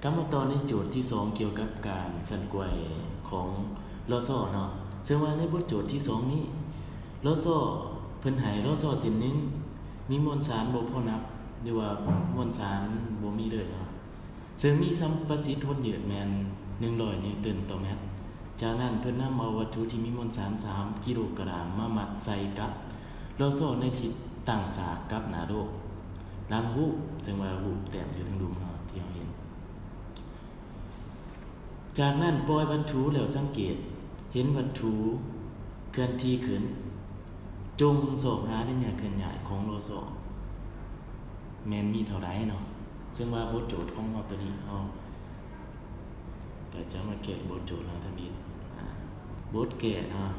ກັບມາຕໍ່ໃນໂຈດທີສອງ ກ່ຽວກັບການສັ່ນໄກວຂອງລໍຊໍເນາະ. ເຊິ່ງວ່າໃນບົດໂຈດທີສອງນີ້ ລໍຊໍ ເພິ່ນໃຫ້ລໍຊໍເສັ້ນໜຶ່ງ ມີມວນສານບໍ່ພໍນັບ ຫຼືວ່າມວນສານບໍ່ມີເລີຍເນາະ, ເຊິ່ງມີສຳປະສິດຫົດຍືດແມ່ນໜຶ່ງຮ້ອຍນິວຕັນຕໍ່ແມັດ. ຈາກນັ້ນເພິ່ນນຳເອົາວັດຖຸທີ່ມີມວນສານສາມກິໂລກຣາມມາມັດໃສ່ກັບລໍຊໍໃນທິດຕັ້ງສາກກັບໜ້າໂລກ. ດັ່ງຮູບ ເຊິ່ງວ່າຮູບແຕ້ມຢູ່ເທິງລຸ່ມເນາະ ທີ່ເຮົາເຫັນ. ຈາກນັ້ນປ່ອຍວັດຖຸແລ້ວສັງເກດເຫັນວັດຖຸເຄື່ອນທີ່ຂຶ້ນ. ຈົ່ງຊອກຫາໄລຍະເຄື່ອນຍ້າຍຂອງລໍຊໍ ແມ່ນມີເທົ່າໃດເນາະ. ເຊິ່ງວ່າບົດໂຈດຂອງເຮົາໂຕນີ້ ເຮົາກໍຈະມາແກ້ບົດໂຈດເນາະ ທຳອິດ. ອາ ບົດແກ້ເນາະ.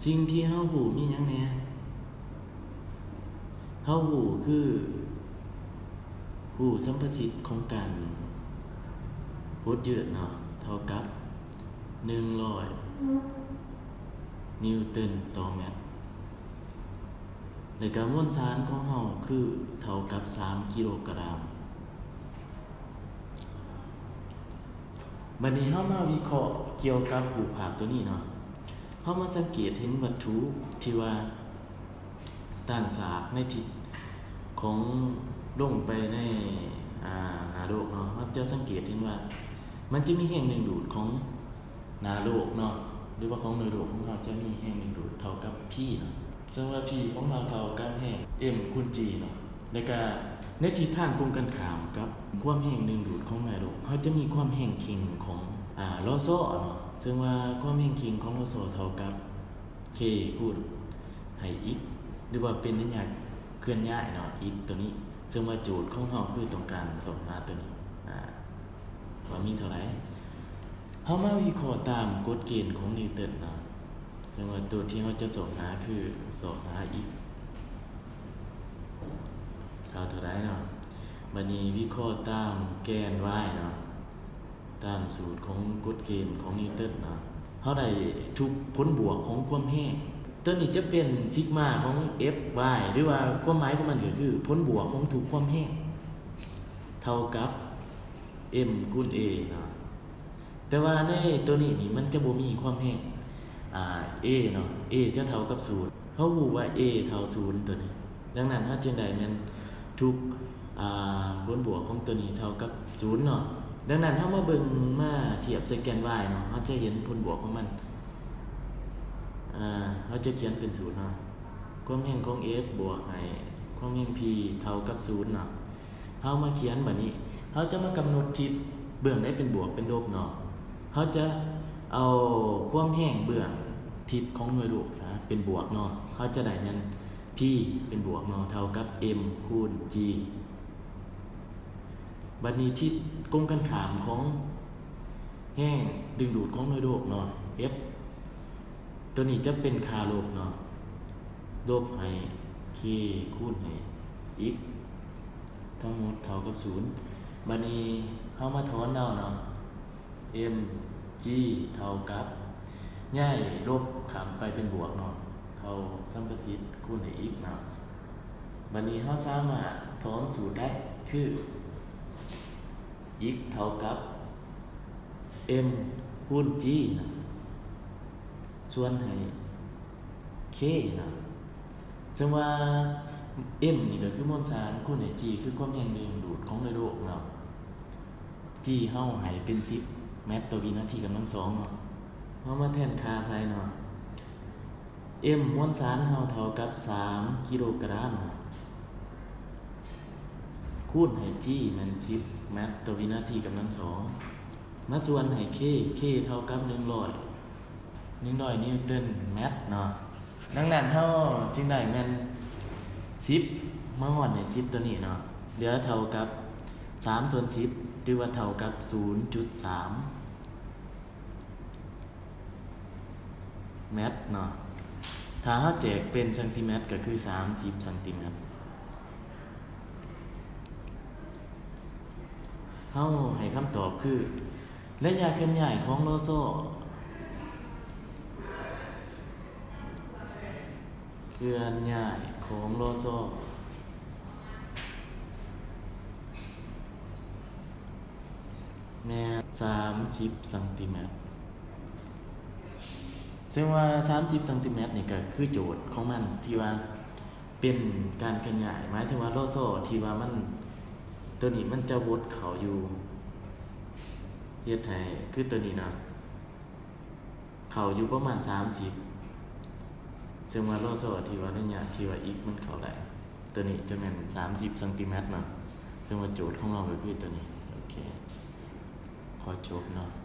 ສິ່ງທີ່ເຮົາຮູ້ມີຫຍັງແດ່? ເຮົາຮູ້ຄື ຮູ້ສຳປະສິດຂອງການຫົດຍືດເນາະ ເທົ່າກັບໜຶ່ງຮ້ອຍນິວຕັນຕໍ່ແມັດ. ແລ້ວກະມວນສານຂອງເຮົາຄືເທົ່າກັບສາມກິໂລກຣາມ. ບັດນີ້ເຮົາມາວິເຄາະກ່ຽວກັບຮູບພາບໂຕນີ້ເນາະ. ເຮົາມາສັງເກດເຫັນວັດຖຸທີ່ວ່າຕັ້ງສາກໃນທິດຂອງ ລົງໄປໃນ ອາ ໜ້າໂລກເນາະ, ເຮົາຈະສັງເກດເຫັນວ່າມັນຈະມີແຮງດຶງດູດຂອງ ໜ້າໂລກເນາະ ຫຼືວ່າຂອງໜ່ວຍໂລກຂອງເຮົາຈະມີແຮງດຶງດູດເທົ່າກັບ P ເນາະ. ເຊິ່ງວ່າ P ຂອງເຮົາເທົ່າກັບແຮງ M ຄູນ G ເນາະ. ແລ້ວກະໃນທິດທາງກົງກັນຂ້າມກັບຄວາມແຮງດຶງດູດຂອງໜ່ວຍໂລກ, ເຮົາຈະມີຄວາມແຮງເຄັ່ງຂອງ ອາ ລໍຊໍເນາະ. ເຊິ່ງວ່າຄວາມແຮງເຄັ່ງຂອງລໍຊໍເທົ່າກັບ K ຄູນໃຫ້ X ຫຼືວ່າເປັນໄລຍະເຄື່ອນຍ້າຍເນາະ X ໂຕນີ້. ເຊິ່ງວ່າໂຈດຂອງເຮົາຄືຕ້ອງການຊອກຫາໂຕນີ້ ອາ ວ່າມີເທົ່າໃດ. ເຮົາມາວິເຄາະຕາມກົດເກນຂອງນິວຕັນເນາະ. ເຊິ່ງວ່າໂຕທີ່ເຮົາຈະຊອກຫາຄືຊອກຫາ x ເທົ່າເທົ່າໃດເນາະ. ບັດນີ້ວິເຄາະຕາມແກນ y ເນາະ ຕາມສູດຂອງກົດເກນຂອງນິວຕັນເນາະ, ເຮົາໄດ້ທຸກຜົນບວກຂອງຄວາມແຮງ. ໂຕນີ້ຈະເປັນຊິກມາຂອງ F y ຫຼືວ່າຄວາມໝາຍຂອງມັນກໍຄືຜົນບວກຂອງທຸກຄວາມແຮງ ເທົ່າກັບ m ຄູນ a ເນາະ. ແຕ່ວ່າໃນໂຕນີ້ນີ້ມັນຈະບໍ່ມີຄວາມແຮງ ອາ a ເນາະ, a ຈະເທົ່າກັບສູນ. ເຮົາຮູ້ວ່າ a ເທົ່າສູນໂຕນີ້, ດັ່ງນັ້ນເຮົາຈຶ່ງໄດ້ແມ່ນທຸກ ອາ ຜົນບວກຂອງໂຕນີ້ເທົ່າກັບສູນເນາະ. ດັ່ງນັ້ນເຮົາມາເບິ່ງ ມາທຽບໃສ່ແກນ y ເນາະ, ເຮົາຈະເຫັນຜົນບວກຂອງມັນ ອາ ເຮົາຈະຂຽນເປັນສູນເນາະ. ຄວາມແຮງຂອງ f ບວກໃຫ້ຄວາມແຮງ p ເທົ່າກັບສູນເນາະ. ເຮົາມາຂຽນບາດນີ້ ເຮົາຈະມາກຳນົດທິດເບື້ອງໃດເປັນບວກເປັນລົບເນາະ. ເຮົາຈະເອົາຄວາມແຮງເບື້ອງທິດຂອງໜ່ວຍໂລກຊະເປັນບວກເນາະ, ເຮົາຈະໄດ້ແມ່ນ p ເປັນບວກເນາະ ເທົ່າກັບ m ຄູນ g. ບາດນີ້ທິດກົງກັນຂ້າມຂອງແຮງດຶງດູດຂອງໜ່ວຍໂລກເນາະ f ໂຕນີ້ຈະເປັນຄ່າລົບເນາະ, ລົບໃຫ້ k ຄູນໃຫ້ x ທັງໝົດເທົ່າກັບສູນ. ບາດນີ້ເຮົາມາຖອນເອົາເນາະ m g ເທົ່າກັບ ຍ້າຍລົບຂ້າມໄປເປັນບວກເນາະ ເທົ່າສຳປະສິດຄູນໃຫ້ x ເນາະ. ບາດນີ້ເຮົາສາມາດຖອນສູດໄດ້ຄື x ເທົ່າກັບ m ຄູນ g ນະ ສ່ວນໃຫ້ k ນະ. ເຊິ່ງວ່າ m ນີ້ກໍຄືມວນສານ ຄູນໃຫ້ g ຄືຄວາມແຮງດຶງດູດຂອງໜ່ວຍໂລກເນາະ, g ເຮົາໃຫ້ເປັນສິບແມັດຕໍ່ວິນາທີກຳລັງສອງເນາະ. ເຮົາມາແທນຄ່າໃສ່ເນາະ m ມວນສານເຮົາເທົ່າກັບສາມກິໂລກຣາມ ຄູນໃຫ້ g ແມ່ນສິບແມັດຕໍ່ວິນາທີກຳລັງສອງ ມາສ່ວນໃຫ້ k, k ເທົ່າກັບໜຶ່ງຮ້ອຍ ໜຶ່ງຮ້ອຍນິວຕັນແມັດເນາະ. ດັ່ງນັ້ນເຮົາຈຶ່ງໄດ້ແມ່ນສິບ ມາຮອດໃຫ້ສິບໂຕນີ້ເນາະ ເຫຼືອເທົ່າກັບສາມສ່ວນສິບ ຫຼືວ່າເທົ່າກັບສູນຈຸດສາມ ແມັດເນາະ. ຖ້າເຮົາແຈກເປັນຊັງຕີແມັດ ກໍຄືສາມສິບຊັງຕີແມັດ. ເຮົາໃຫ້ຄຳຕອບຄື ໄລຍະເຄື່ອນຍ້າຍຂອງລໍຊໍ ເຄື່ອນຍ້າຍຂອງລໍຊໍ ແມ່ນສາມສິບຊັງຕີແມັດ. ເຊິ່ງວ່າສາມສິບຊັງຕີແມັດນີ້ກໍຄືໂຈດຂອງມັນທີ່ວ່າເປັນການຂະຫຍາຍ, ໝາຍເຖິງວ່າລໍຊໍທີ່ວ່າມັນ ໂຕນີ້ມັນຈະວົດເຂົ້າຢູ່ ເຮັດໃຫ້ ຄືໂຕນີ້ເນາະ ເຂົ້າຢູ່ປະມານສາມສິບ ເຊິ່ງວ່າລໍຊໍທີ່ວ່າໄລຍະທີ່ວ່າອິກມັນເຂົ້າໄດ້ ໂຕນີ້ຈະແມ່ນສາມສິບຊັງຕີແມັດເນາະ. ເຊິ່ງວ່າໂຈດຂອງເຮົາກໍຄືໂຕນີ້. ໂອເຄ ຂໍຈົບເນາະ.